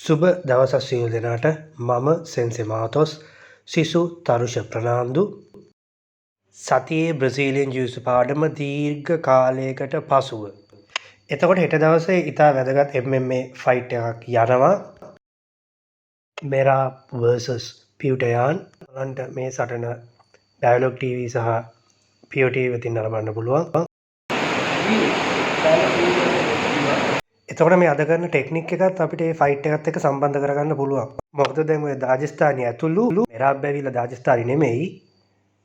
සුබ දවසක් සියලු දෙනාට. මම සෙන්සෙ මාතොස් සිසු තරුෂ ප්‍රනාන්දු. සතියේ බ්‍රසීලියන් ජියුජිත්සු පාඩම දීර්ඝ කාලයකට පසුව. එතකොට හෙට දවසේ ඉතා වැදගත් MMA fight එකක් යනවා. මෙරාබ් වර්සස් පියුටර් යාන්. ඔයාලන්ට මේ සටන ඩයලොග් TV සහ පියෝ TV වෙතින් නරඹන්න පුළුවන්. එතකොට මේ අද කරන ටෙක්නික් එකත් අපිට මේ ෆයිට් එකත් එක්ක සම්බන්ධ කරගන්න පුළුවන්. මොකද දැන් ඔය දාජස්තානි ඇතුළු මෙරාබ් ඇවිල්ලා දාජස්තානි නෙමෙයි.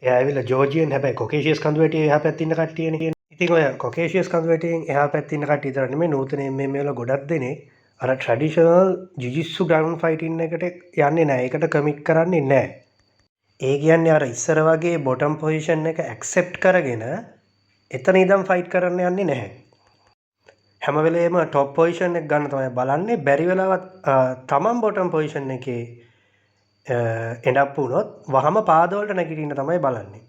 එයා ඇවිල්ලා ජෝර්ජියන්, හැබැයි කොකේෂියස් කඳුවැටියේ එහා පැත්තේ ඉන්න කට්ටියනේ. ඉතින් ඔය කොකේෂියස් කඳුවැටියෙන් එහා පැත්තේ ඉන්න කට්ටිය විතර නෙමෙයි, නූතන MMA වල ගොඩක් දෙනෙක් අර ට්‍රැඩිෂනල් ජුජිත්සු ග්‍රවුන්ඩ් ෆයිටින් එකට යන්නේ නැහැ. ඒකට කමිට් කරන්නේ නැහැ. ඒ කියන්නේ අර ඉස්සර වගේ බොටම් පොසිෂන් එක ඇක්සෙප්ට් කරගෙන එතන ඉඳන් ෆයිට් කරන්න යන්නේ නැහැ. හැම වෙලේම ටොප් පොසිෂන් එක ගන්න තමයි බලන්නේ. බැරි වෙලාවත් තමන් බොටම් පොසිෂන් එකේ එන්ඩ් අප් වුණොත් වහම පාදවලට නැගිටින්න තමයි බලන්නේ.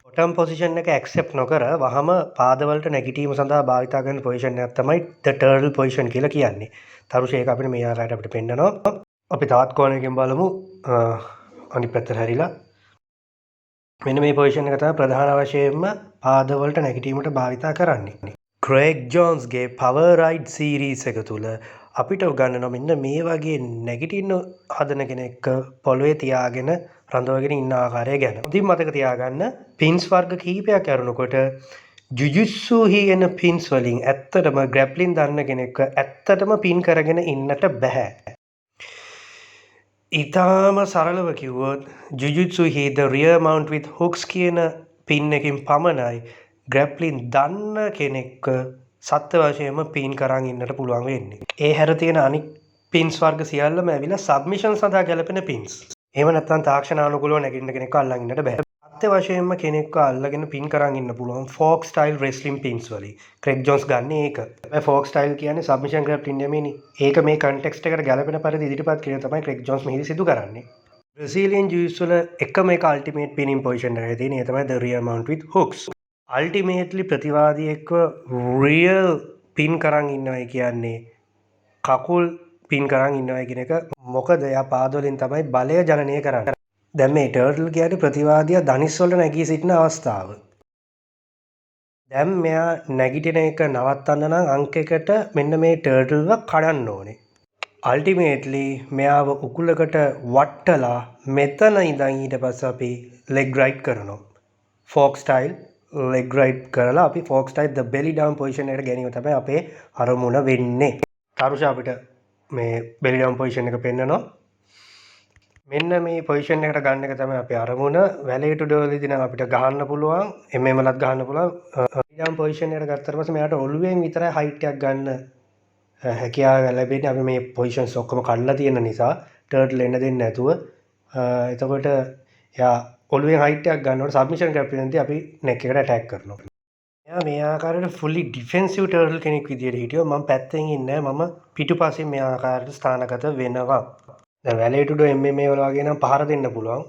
බොටම් පොසිෂන් එක ඇක්සෙප්ට් නොකර වහම පාදවලට නැගිටීම සඳහා භාවිතා කරන පොසිෂන් එකක් තමයි ද ටර්ටල් පොසිෂන් කියලා කියන්නේ. තරුෂ ඒක අපිට මේ ආකාරයට අපිට පෙන්නනවා. අපි තවත් කෝණයකින් බලමු, අනිත් පැත්තට හැරිලා. මෙන්න මේ පොසිෂන් එක තමයි ප්‍රධාන වශයෙන්ම පාදවලට නැගිටීමට භාවිතා කරන්නේ. ක්‍රේග් ජෝන්ස්ගේ පවර් රයිඩ් සීරීස් එක තුල අපිට උගන්වනවා මෙන්න මේ වගේ නැගිටින්න හදන කෙනෙක්ව පොළවේ තියාගෙන රඳවගෙන ඉන්න ආකාරය ගැන. හොඳින් මතක තියාගන්න, පින්ස් වර්ග කිහිපයක් ඇරුණකොට ජුජුත්සුහි එන පින්ස් වලින් ඇත්තටම ග්‍රැප්ලින් දන්න කෙනෙක්ව ඇත්තටම පින් කරගෙන ඉන්නට බැහැ. ඉතාම සරලව කිව්වොත්, ජුජුත්සුහි the rear mount with hooks කියන පින් එකකින් පමණයි ග්‍රැප්ලින් දන්න කෙනෙක්ව සත්‍ය වශයෙන්ම පින් කරන් ඉන්නට පුළුවන් වෙන්නේ. ඒ හැර තියෙන අනික් පින්ස් වර්ග සියල්ලම ඇවිල්ලා සබ්මිෂන් සඳහා ගැලපෙන පින්ස්. එහෙම නැත්නම් තාක්ෂණානුකූලව නැගිටින කෙනෙක්ව අල්ලන් ඉන්නට බෑ. සත්‍ය වශයෙන්ම කෙනෙක්ව අල්ලගෙන පින් කරන් ඉන්න පුළුවන් ෆෝක් ස්ටයිල් රෙස්ලින් පින්ස් වලින්. ක්‍රෙග් ජෝන්ස් ගන්නේ ඒක. හැබැයි ෆෝක් ස්ටයිල් කියන්නේ සබ්මිෂන් ග්‍රැප්ලින් නෙමෙයිනේ. ඒක මේ කන්ටෙක්ස්ට් එකට ගැලපෙන පරිදි ඉදිරිපත් කිරීම තමයි ක්‍රෙග් ජෝන්ස් මෙහිදී සිදු කරන්නේ. බ්‍රසීලියන් ජියුජිත්සු වල එකම එක අල්ටිමේට් පිනින් පොසිෂන් එකයි තියෙන්නේ. ඒ තමයි the rear mount with hooks. Ultimately ප්‍රතිවාදියෙක්ව රියල් පින් කරන් ඉන්නවයි කියන්නේ කකුල් පින් කරන් ඉන්නවයි කියන එක. මොකද එයා පාද වලින් තමයි බලය ජනනය කරන්නේ. දැන් මේ ටර්ටල් කියන්නේ ප්‍රතිවාදියා දනිස් වලට නැගී සිටින අවස්ථාව. දැන් මෙයා නැගිටින එක නවත්තන්න නම් අංක එකට මෙන්න මේ ටර්ටල්ව කඩන්න ඕනේ. අල්ටිමේට්ලි මෙයාව උකුලකට වට්ටලා මෙතන ඉඳන් ඊට පස්සේ අපි ලෙග් රයිඩ් කරනවා. ෆෝක් ස්ටයිල් ලෙග් රයිඩ් කරලා අපි ෆෝක් ස්ටයිල් ද බෙලි ඩවුන් පොසිෂන් එකට ගැනීම තමයි අපේ අරමුණ වෙන්නේ. තරුෂ අපිට මේ බෙලි ඩවුන් පොසිෂන් එක පෙන්නනවා. මෙන්න මේ පොසිෂන් එකට ගන්න එක තමයි අපේ අරමුණ. වැලේ ටු ඩෝ වලදී නම් අපිට ගහන්න පුළුවන්. MMA වලත් ගහන්න පුළුවන්. බෙලි ඩවුන් පොසිෂන් එකට ගත්තට පස්සේ මෙයාට ඔළුවෙන් විතරයි හයිට් එකක් ගන්න හැකියාව ලැබෙන්නේ. අපි මේ පොසිෂන්ස් ඔක්කොම කඩලා තියෙන නිසා ටර්ටල් එන්න දෙන්නේ නැතුව. එතකොට එයා ඔළුවෙන් හයිට් එකක් ගන්නකොට සබ්මිෂන් ග්‍රැප්ලින් එකදී අපි නෙක් එකට ඇටැක් කරනවා. එයා මේ ආකාරයට ෆුලි ඩිෆෙන්සිව් ටර්ටල් කෙනෙක් විදියට හිටියොත් මම පැත්තෙන් ඉන්නේ නැහැ. මම පිටුපසින් මේ ආකාරයට ස්ථානගත වෙනවා. දැන් වැලේ ටු ඩෝ MMA වල වගේ නම් පහර දෙන්න පුළුවන්.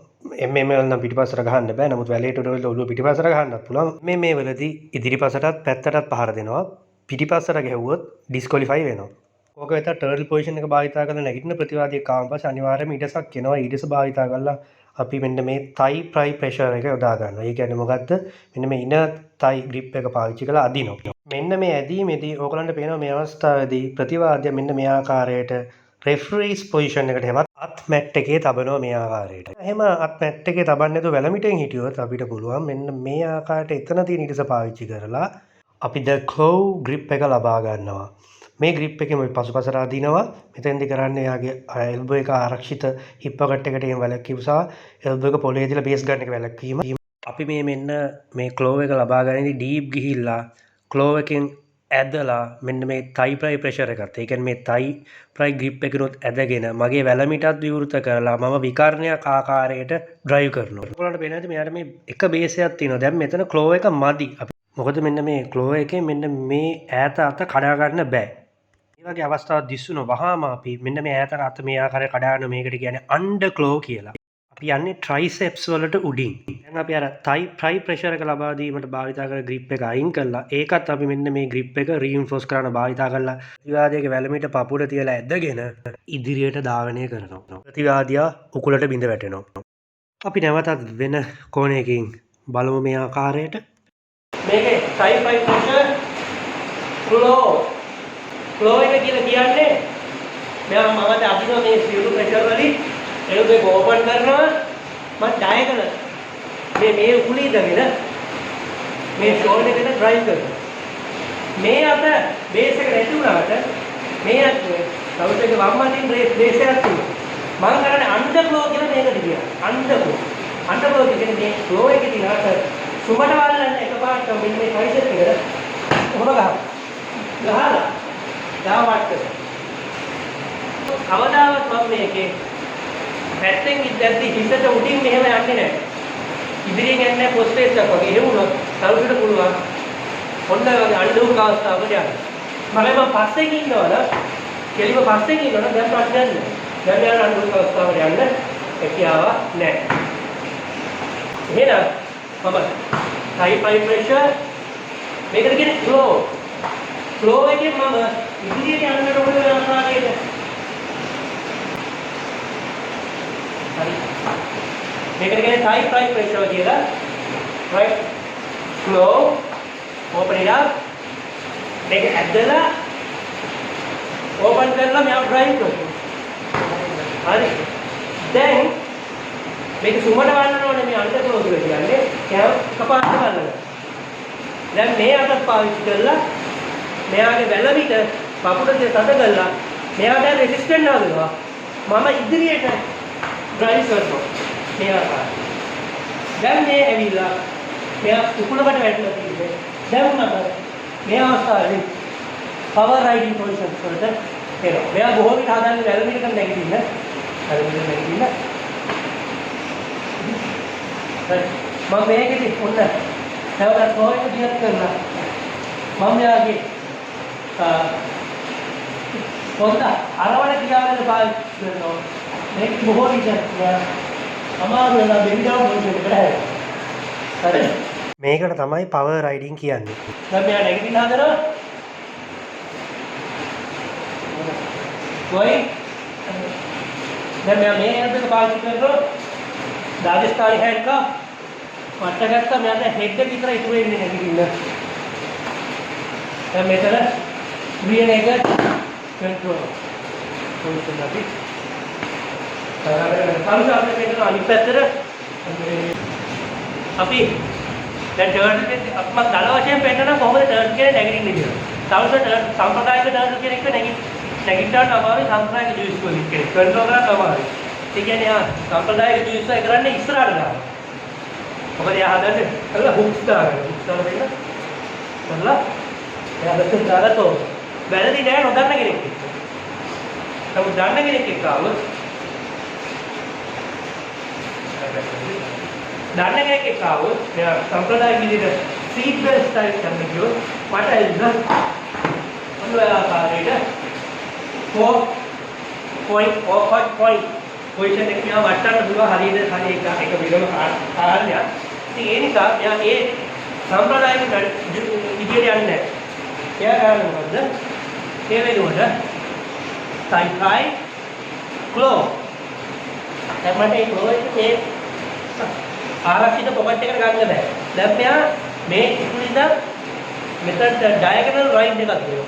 MMA වල නම් පිටිපස්සට ගහන්න බෑ. නමුත් වැලේ ටු ඩෝ වල ඔළුව පිටිපස්සට ගහන්නත් පුළුවන්. MMA වලදී ඉදිරිපසටත් පැත්තටත් පහර දෙනවා. පිටිපස්සට ගැහුවොත් ඩිස්කොලිෆයි වෙනවා. ඕක වෙත ටර්ටල් පොසිෂන් එක භාවිතා කරලා නැගිටින ප්‍රතිවාදියෙක් ආවන් පස්සේ අනිවාර්යයෙන්ම ඉඩසක් එනවා. ඉඩස භාවිතා කරලා අපි මෙන්න මේ තයි ප්‍රයි ප්‍රෙෂර් එක යොදා ගන්නවා. ඒ කියන්නේ මොකද්ද? මෙන්න මේ ඉනර් තයි ග්‍රිප් එක පාවිච්චි කරලා අදිනවා. මෙන්න මේ ඇදීමේදී ඕගොල්ලන්ට පේනවා මේ අවස්ථාවේදී ප්‍රතිවාදියා මෙන්න මේ ආකාරයට රෙෆරීස් පොසිෂන් එකට හෙවත් අත් මැට් එකේ තබනවා මේ ආකාරයට. එහෙම අත් මැට් එකේ තබන්නේ නැතුව වැලමිටෙන් හිටියොත් අපිට පුළුවන් මෙන්න මේ ආකාරයට එතන තියෙන ඉඩස පාවිච්චි කරලා අපි ද ක්ලෝ ග්‍රිප් එක ලබා ගන්නවා. මේ ග්‍රිප් එකෙන් අපි පසුපසට අදිනවා. මෙතෙන්දි කරන්නේ එයාගේ එල්බෝ එක ආරක්ෂිත හිප් පොකට් එකට එීම වැළැක්වීම සහ එල්බෝ එක පොළවේ තියලා බේස් ගන්න එක වැළැක්වීම. අපි මේ මෙන්න මේ ක්ලෝ එක ලබා ගනිද්දි ඩීප් ගිහිල්ලා ක්ලෝ එකෙන් ඇදලා මෙන්න මේ තයි ප්‍රයි ප්‍රෙෂර් එකත්, ඒ කියන්නේ මේ තයි ප්‍රයි ග්‍රිප් එකනොත් ඇදගෙන මගේ වැලමිටත් විවෘත කරලා මම විකර්ණයක් ආකාරයට ඩ්‍රයිව් කරනවා. ඔයගොල්ලන්ට පේනවා ඇති මෙයාට මේ එක බේස් එකක් තියෙනවා. දැන් මෙතන ක්ලෝ එක මදි. මොකද මෙන්න මේ ක්ලෝ එකේ මෙන්න මේ ඈත අත කඩා ගන්න බෑ. මේ වගේ අවස්ථාවක් දිස්සුන වහාම අපි මෙන්න මේ ඈත අත මේ ආකාරයට කඩා ගන්න, මේකට කියන්නේ අන්ඩර් ක්ලෝ කියලා. අපි යන්නේ ට්‍රයිසෙප්ස් වලට උඩින්. දැන් දැන් අපි අර තයි ප්‍රයි ප්‍රෙෂර් එක ලබා දීමට භාවිතා කරන ග්‍රිප් එක අයින් කරලා, ඒකත් අපි මෙන්න මේ ග්‍රිප් එක රීඉන්ෆෝස් කරන්න භාවිතා කරලා, ප්‍රතිවාදියාගේ වැලමිට පපුවට තියලා ඇදගෙන ඉදිරියට ධාවනය කරනවා. ප්‍රතිවාදියා උකුලට බිඳ වැටෙනවා. අපි නැවතත් වෙන කෝණයකින් බලමු මේ ආකාරයට. මේකේ තයි ප්‍රයි ප්‍රෙෂර් ක්ලෝ ක්ලෝ එක කියලා කියන්නේ, මෙයා මම අදිනවා මේ සියලු ප්‍රෙෂර් වලින්. ඒක මේක ඕපන් කරනවා. මම ඩයගනල් මේ මේ උකුලේ ඉඳගෙන මේ ෂෝල්ඩර් එකට ඩ්‍රයිව් කරනවා. මේ අත බේස් එක නැති වුණාට මේ අත තවුස් එකේ වම් අතින් බේස් එකක් තියෙනවා. මම කරන්නේ අන්ඩර් ක්ලෝ කියලා මේකට කියනවා. Under claw. අන්ඩර් ක්ලෝ කියන්නේ මේ ක්ලෝ එකේ තියෙන අත සුමට වල්ලන්න එකපාරට මෙන්න මේ ට්‍රයිසෙප් එකට කොහොම ගහනවා. ගහලා දාවට කවදාවත් මම මේකේ පැත්තෙන් ඉද්දැද්දි හිසට උඩින් මෙහෙම යන්නේ නැහැ. ඉදිරියෙන් යන්නේ නැහැ පොස්ට් ෆේස් එකක් වගේ. එහෙම වුණොත් තරුකට පුළුවන් ඔන්න ඔය වගේ අන්ඩර් අවස්ථාවකට යන්න. මම පස්සෙන් ඉන්නවනම්, කෙලිම පස්සෙන් ඉන්නවනම් දැන් ප්‍රශ්නයක් නෑ. දැන් යන අන්ඩර් අවස්ථාවට යන්න හැකියාවක් නෑ. එහෙනම් මම තයි ප්‍රයි ප්‍රෙෂර්, මේකට කියන්නේ ක්ලෝ. ක්ලෝ එකෙන් මම ඉදිරියට යන්නට ඕන වෙන ආකාරයට. හරි. මේකට කියන්නේ තයි ප්‍රයි ප්‍රෙෂර් කියලා. Right, claw, open it up. මේක ඇදලා ඕපන් කරලා මෙයා ඩ්‍රයිව් කරනවා. හරි. දැන් මේක සුමට වන්නන ඕනේ. මේ අන්ඩර් ක්ලෝ කියලා කියන්නේ කෑව එකපාරට වන්නන. දැන් මේ අතත් පාවිච්චි කරලා මෙයාගේ වැලමිට පපුවට තද කරලා මෙයා දැන් රෙසිස්ටන්ට් හදනවා. මම ඉදිරියට ඩ්‍රයිව් කරනවා මේ ආකාරයට. දැන් මේ ඇවිල්ලා මෙයා උකුලකට වැටලා තියෙන්නේ. දැන් මම මේ අවස්ථාවේදී පවර් රයිඩින් පොසිෂන්ස් වලට එනවා. මෙයා බොහෝ විට හදන්නේ වැලමිටකට නැගිටින්න. වැලමිටකට නැගිටින්න. හරි. මම මේකෙදි ඔන්න නැවතත් කොහොමද දියත් කරලා මම මෙයාගේ පොන්ද අරවන ක්‍රියාවල පාවිච්චි කරනවා. මේක බොහෝ විට අමාරු වෙලා බෙලි ඩවුන් පොසිෂන් එකට හැරෙනවා. හරි. මේකට තමයි පවර් රයිඩින් කියන්නේ. දැන් මෙයා නැගිටින්න හදනවා. කොයි දැන් මෙයා මේ ඇන්ඩ් එක පාවිච්චි කරනවා. දාගස්තානි හෑන්ඩ් කප් වට ගත්තා. මෙයා දැන් හෙඩ් එක විතර ඉතුරු වෙන්නේ නැගිටින්න. දැන් මෙතන රියර් එක කන්ට්‍රෝල් පොසිෂන් අපි කරුස අපිට මෙතන අනිත් පැත්තට අපි දැන් ටර්ටල් කෙනෙක් මම දල වශයෙන් පෙන්නනම් කොහොමද ටර්ටල් කෙනෙක් නැගිටින්නේ කියලා. තවුස ටර්ටල් සම්ප්‍රදායික ටර්ටල් කෙනෙක්ව නැගිටවන්න අමාරුයි. සම්ප්‍රදායික ජූස් වලින් කෙනෙක් කන්ට්‍රෝල් කරන්න අමාරුයි. ඒ කියන්නේ ආ සම්ප්‍රදායික ජූස් එක කරන්නේ ඉස්සරහට දානවා. මොකද එයා හදන්නේ කරලා හුක්ස් දාගන්න. හුක්ස් දාලා දෙන්න. කරලා එයා හදන්න දාගත්තොත් වැරදි නෑ නොදන්න කෙනෙක් එක්ක. නමුත් දන්න කෙනෙක් එක්ක ආවොත්, දන්න කෙනෙක් එක්ක ආවොත් මෙයා සම්ප්‍රදායික විදිහට සීට් බෙල්ට් ස්ටයිල් කරන්න කිව්වොත් මට ඇවිල්ලා ඔන්න ඔය ආකාරයට 4 point or 5 point position එක මෙයා වටන්න පුළුවන්. හරියට හරි එක එක විරම කාරණයක්. ඉතින් ඒ නිසා මෙයා ඒ සම්ප්‍රදායික විදිහට යන්නේ නැහැ. එයා කරන්නේ මොකද්ද? ඒ වෙනුවට තයි ප්‍රයි ක්ලෝ. දැන් මට ඒ ක්ලෝ එක මේ ආරක්ෂිත පොකට් එකට ගන්න බෑ. දැන් මෙයා මේ ඉතුරු ඉඳන් මෙතනට ඩයගනල් රයිඩ් එකක් දෙනවා.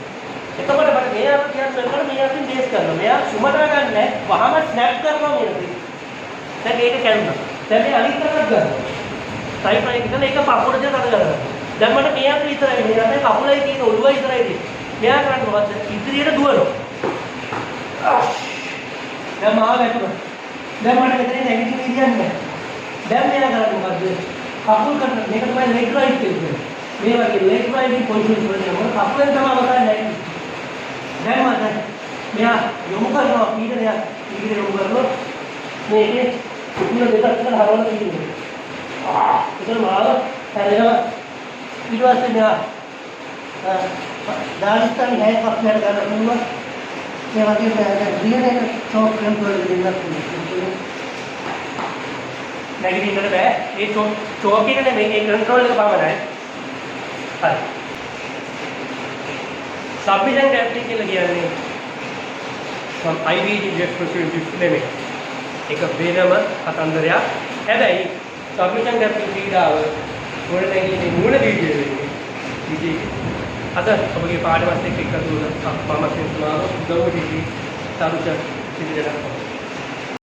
එතකොට මට මේ අත තියන්න වෙනකොට මේ අතින් බේස් කරනවා. මෙයා සුමටා ගන්න නෑ. වහම ස්නැප් කරනවා මේ අතින්. දැන් ඒක කැඩුනා. දැන් මේ අනිත් අතත් ගන්නවා. තයි ප්‍රයි කරලා ඒක පපුවට තියලා තද කරගන්නවා. දැන් මට මේ අත විතරයි, මේ අතේ කකුලයි තියෙන, ඔළුවයි විතරයි තියෙන්නේ. මෙයා කරන්නේ මොකද්ද? ඉදිරියට දුවනවා. දැන් මාව වැටුණා. දැන් මට මෙතනින් නැගිටින්න විදියක් නෑ. දැන් මෙයා කරන්නේ මොකද්ද? කකුල් කරන මේක තමයි ලෙග් රයිඩ් කියන්නේ. මේ වගේ ලෙග් රයිඩින් පොසිෂන්ස් වලදී මොකද කකුලෙන් තමයි අවසාන නැගිටින්නේ. දැන් මට මෙයා යොමු කරනවා පීඩනයක් ඉදිරියට යොමු කරනවා. මේකේ උකුල දෙකක් විතර හරවලා තියෙනවා. ඒතර මාව හැරෙනවා. ඊට පස්සේ මෙයා දාගස්තානි හෑන්ඩ් කප් එකට ගන්න පුළුවන්. මේ වගේ රියර් එක චෝක් කන්ට්‍රෝල් එක දෙන්නත් පුළුවන්. නැගිටින්නට බෑ. ඒ චෝක් එක නෙමෙයි, ඒ කන්ට්‍රෝල් එක පමණයි. හරි. සබ්මිෂන් ග්‍රැප්ලින් කියලා කියන්නේ IBJJF නෙමෙයි. ඒක වෙනම කතන්දරයක්. හැබැයි සබ්මිෂන් ග්‍රැප්ලින් ක්‍රීඩාව ගොඩ නැගීමේ මූල බීජය වෙන්නේ විජේ. අද ඔබගේ පාඩමත් එක්ක එකතු වුණ මම සෙන්සුමාව උදව් වී තරුෂ සිදුරට.